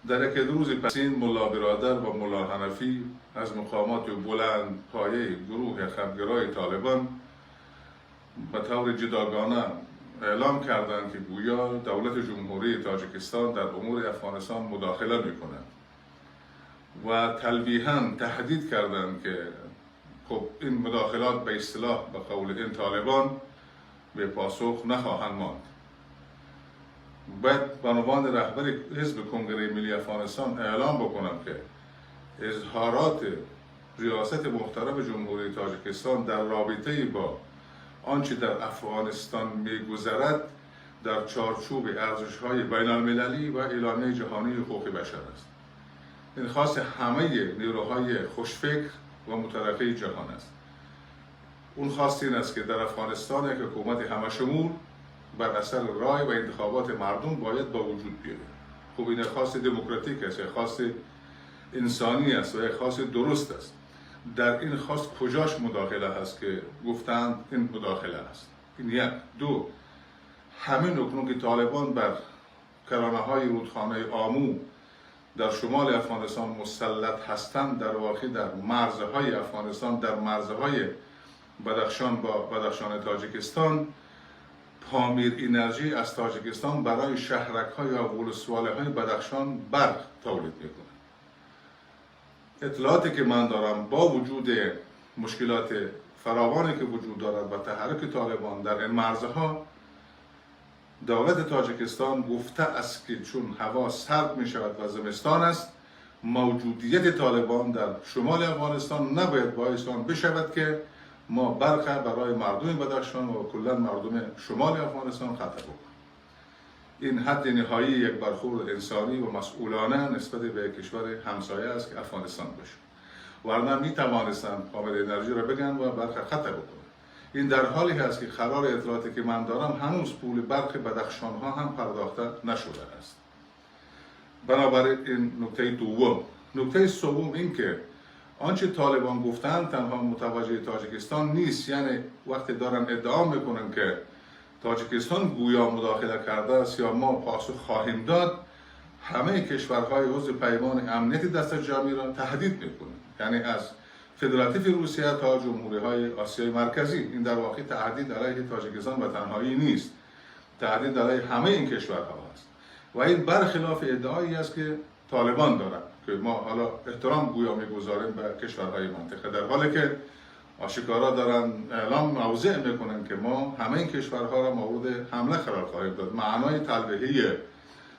Дар яке рӯзи пасин Мулло Биродar ва Мулло Ҳанафӣ аз мақомоти баландпояи гурӯҳи хабгирои Толибон ба таври ҷудогона эълом карданд, ки гӯё давлати Ҷумҳурии Тоҷикистон дар умури Афғонистон мудохила мекунад ва талвеҳан таҳдид карданд, ки хуб, ин мудохилот ба истилоҳ, ба қавли ин толибон, бепосух нахоҳанд монд. Бояд ба унвони раҳбари Ҳизби Конгреи Миллии Афғонистон эълом бикунам, ки изҳороти риёсати муҳтарами Ҷумҳурии Тоҷикистон дар робитаи бо он чӣ дар Афғонистон мегузарад дар чорчӯби арзиш‌های байналмилалӣ ва Эъломияи ҷаҳонии ҳуқуқи башар аст. Ин хости ҳамаи нерӯҳои хушфикр ва мутараққии ҷаҳон аст. Он хост ин аст, ки дар Афғонистон як ҳукумати ҳамашумул бар асар рой ва интихоботи мардум бояд ба вуҷуд биёяд. Хуб, ин як хости демократик аст, як хости инсонӣ аст ва як хости дуруст аст. Дар ин хост куҷош мудохила ҳаст, ки гуфтанд ин мудохила аст? Ин як. Ду, ҳамин акнун ки толибон бар каронаҳои рудхонаи Омӯ дар шумоли Афғонистон мусаллат ҳастанд, дар воқеъ дар марзҳои Афғонистон, дар марзҳои Бадахшон бо Бадахшони Тоҷикистон, Помир Энержи аз Тоҷикистон барои шаҳракҳо ё вулусволиҳои Бадахшон барқ тавлид мекунад. Иттилооте ки ман дорам, бо вуҷуди мушкилоти фаровоне ки вуҷуд дорад ва таҳарруки толибон дар ин марзҳо, давлати Тоҷикистон гуфта аст, ки чун ҳаво сард мешавад ва зимистон аст, мавҷудияти толибон дар шумоли Афғонистон набояд боиси он бишавад, ки мо барқ барои мардуми Бадахшон ва куллан мардуми шумоли Афғонистон қатъ бикунем. Ин ҳадди ниҳоии як бархурди инсонӣ ва масъулона нисбат ба як кишвари ҳамсоя аст, ки Афғонистон бошад. Варна метавонистанд Помир Энержи ро бигӯянд ва барқ қатъ бикунанд. Ин дар ҳоле ҳаст, ки қарори иттилооте ки ман дорам, ҳанӯз пули барқи бадахшонҳо ҳам пардохта нашуда аст. Бинобар ин нуктаи дуввум. Нуктаи севум ин ки он чӣ толибон гуфтанд, танҳо мутаваҷҷеҳи Тоҷикистон нест. Яъне вақте доранд иддао мекунанд, ки Тоҷикистон гӯё мудохила кардааст ё мо посух хоҳем дод, ҳамаи кишварҳои узви Паймони Амнияти Дастаҷамъиро таҳдид мекунанд, яъне аз Федеративи Русия то ҷумҳуриҳои Осиёи Марказӣ. Ин дар воқеъ таҳдид алайҳи Тоҷикистон ба танҳоӣ нест, таҳдид алайҳи ҳамаи ин кишварҳо аст ва ин бархилофи иддаое аст, ки толибон доранд, ки мо ҳоло эҳтиром гӯё мегузорем ба кишварҳои минтақа, дар ҳоле ки ошкоро доранд эълом мавзеъ мекунанд, ки мо ҳамаи ин кишварҳоро мавриди ҳамла қарор хоҳем дод. Маънои талвеҳии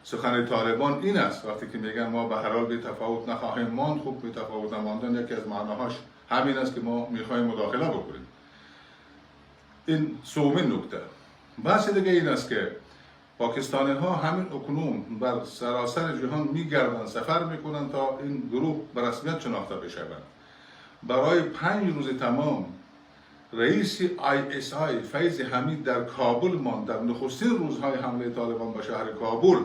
сухани толибон ин аст, вақте ки мегӯянд мо ба ҳар ҳол бетафовут нахоҳем монд. Хуб, бетафовут намондан яке аз маъноҳош ҳамин аст, ки мо мехоҳем мудохила бикунем. Ин сеюмин нукта. Баҳси дига ин аст, ки покистониҳо ҳамин акнун бар саросари ҷаҳон мегарданд, сафар мекунанд, то ин гурӯҳ ба расмият шинохта бишаванд. Барои 5 рӯзи тамом раиси ISI Файзи Ҳамид дар Кобул монд, дар нухустин рӯзҳои ҳамлаи толибон ба шаҳри Кобул,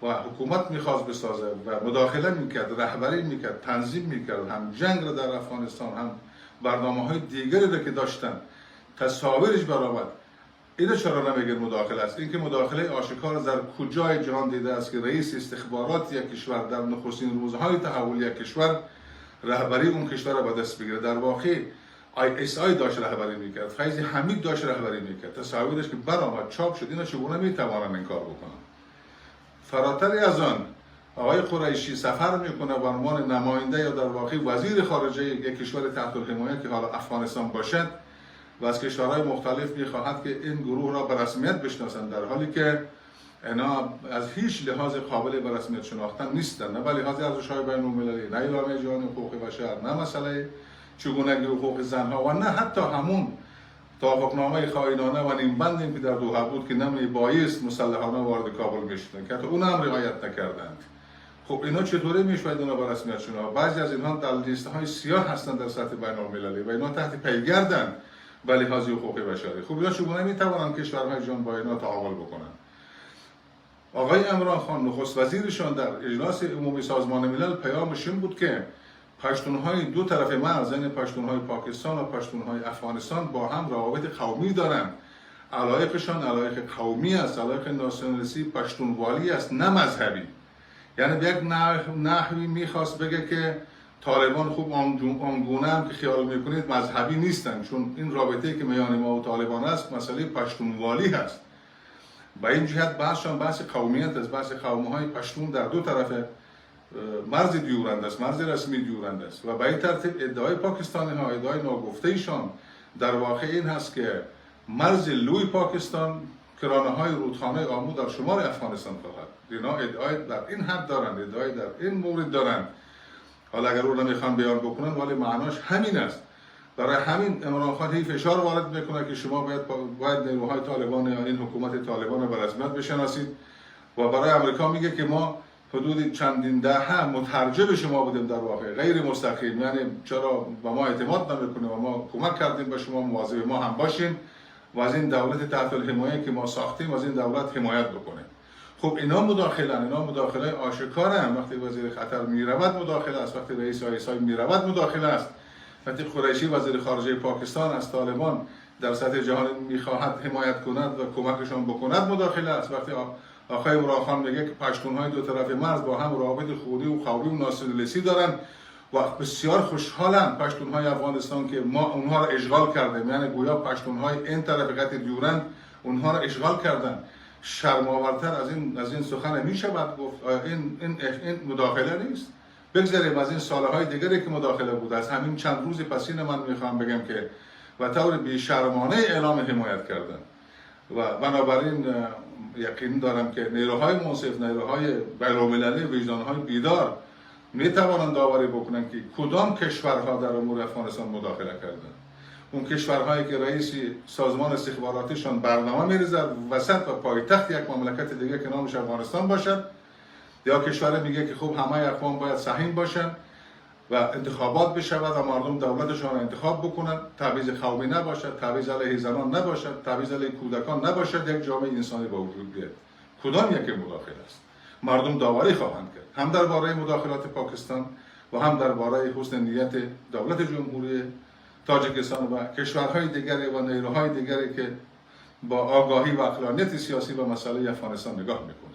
ва ҳукумат мехост бисозад ва мудохила мекард, раҳбарӣ мекард, танзим мекард ҳам ҷанг ро дар Афғонистон, ҳам барномаҳои дигаре ки доштанд. Тасовирش баромад. اینو چرا نمیگن مداخله است؟ اینکه مداخله آشکار در کجای جهان دیده است که رئیس استخبارات یک کشور در نخستین روزهای تحول یک کشور رهبری اون کشور را به دست بگیره؟ در واقع ISI داشت رهبری میکرد، فیض حمید داشت رهبری میکرد. تصاویرش که برآمد، چاپ شد، اینا چگونه میتوانند این کار بکنن؟ فراتر از آن، آقای قریشی سفر میکنه به عنوان نماینده یا در واقع وزیر خارجه یک کشور تحت الحمایه که حالا افغانستان باشد و از کشورهای مختلف میخواهد که این گروه را به رسمیت بشناسند، در حالی که اینا از هیچ لحاظ قابل به رسمیت شناختن نیستند، نه به لحاظ ارزش‌های بین‌المللی، نه اعلامیه جهانی حقوق بشر، نه مسئله چگونگی حقوق زنها و نه حتی همون توافقنامه خائنانه و نیمبندیم که در دوحه بود که نمی بایست مسلحانه وارد کابل میشدن، که حتی اون هم رعایت نکردند. خب، اینا چطوری میشود اینا به رسمیت شناخت؟ بعضی از اینها در لیست های سیاه هستند در سطح بین المللی و اینا تحت پیگردن به لحاظ حقوق بشری. خب، اینا چگونه میتوانند کشورهای جهان با اینا تعامل بکنند؟ آقای عمران خان، نخست وزیرشان، در اجلاس عمومی سازمان ملل پیامش این بود که پشتونهای دو طرف مرز، یعنی پشتونهای پاکستان و پشتونهای افغانستان، با هم روابط قومی دارند، علایقشان علایق قومی است، علایق ناسیونالیستی پشتونوالی است، نه مذهبی. یعنی به یک نحوی میخواست بگه که طالبان خوب آنگونه هم که خیال میکنید مذهبی نیستن، چون این رابطه که میان ما و طالبان است مسئله پشتونوالی هست. به این جهت بحثشان بحث قومیت است، بحث قومهای پشتون در دو طرف مرز دیورند است، مرز رسمی دیورند است. و به این ترتیب ادعای پاکستانی ها، ادعای ناگفته ایشان در واقع این هست که مرز لوی پاکستان کرانه های رودخانه آمو در شمال افغانستان خواهد. اینا ادعای در این حد دارند، ادعای در این مورد دارند. حالا اگر او نمیخوان بیان بکنن ولی معناش همین است. برای همین عمران خان هی فشار وارد میکنه که شما باید نیروهای طالبان یا این حکومت طالبان رو به رسمیت بشناسید. و برای امریکا میگه که ما حدود چندین دهه مترجم شما بودیم در واقع غیر مستقیم، یعنی چرا به ما اعتماد نمیکنه و ما کمک کردیم به شما، مواظب ما هم باشین و از این دولت تحت الحمایه که ما ساختیم از این دولت حمایت بکنیم. خب اینا مداخله، اینا مداخله آشکاره. وقتی وزیر قطر میرود مداخله است، وقتی رئیس آی میرود مداخله است، وقتی قریشی وزیر خارجه پاکستان از طالبان در سطح جهانی میخواهد حمایت کند و کمکشان بکند مداخله است. وقتی آقای عمران خان میگه که پشتون‌های دو طرف مرز با هم روابط خونی و قومی و ناسیونالیستی دارن و بسیار خوشحالن پشتون‌های افغانستان که ما اونها را اشغال کردیم، یعنی گویا پشتون‌های این طرف خط دیورند اونها را اشغال کردن. شرم‌آورتر از این سخن میشود گفت؟ آیا این مداخله نیست؟ بگذاریم از این سالهای دیگری که مداخله بود، از همین چند روز پسین من میخوام بگم که و طور بی‌شرمانه اعلام حمایت کردن. و بنابراین یقین دارم که نیروهای منصف، نیروهای بین‌المللی، وجدانهای بیدار میتوانند داوری بکنند که کدام کشورها در امور افغانستان مداخله کردند. اون کشورهایی که رئیس سازمان استخباراتیشان برنامه میریزد وسط و پایتخت یک مملکت دیگه که نامش افغانستان باشد، یا کشور میگه که خب همه اقوام باید سهیم باشن و انتخابات بشود و مردم دولتشان را انتخاب بکنند، تبعیض قومی نباشد، تبعیض علیه زنان نباشد، تبعیض علیه کودکان نباشد، یک جامعه انسانی به وجود بیاد. کدام یکی مداخله است؟ مردم داوری خواهند کرد، هم درباره مداخلات پاکستان و هم درباره حسن نیت دولت جمهوری تاجیکستان و کشورهای دیگری و نیروهای دیگری که با آگاهی و عقلانیت سیاسی به مسئله افغانستان نگاه میکنند.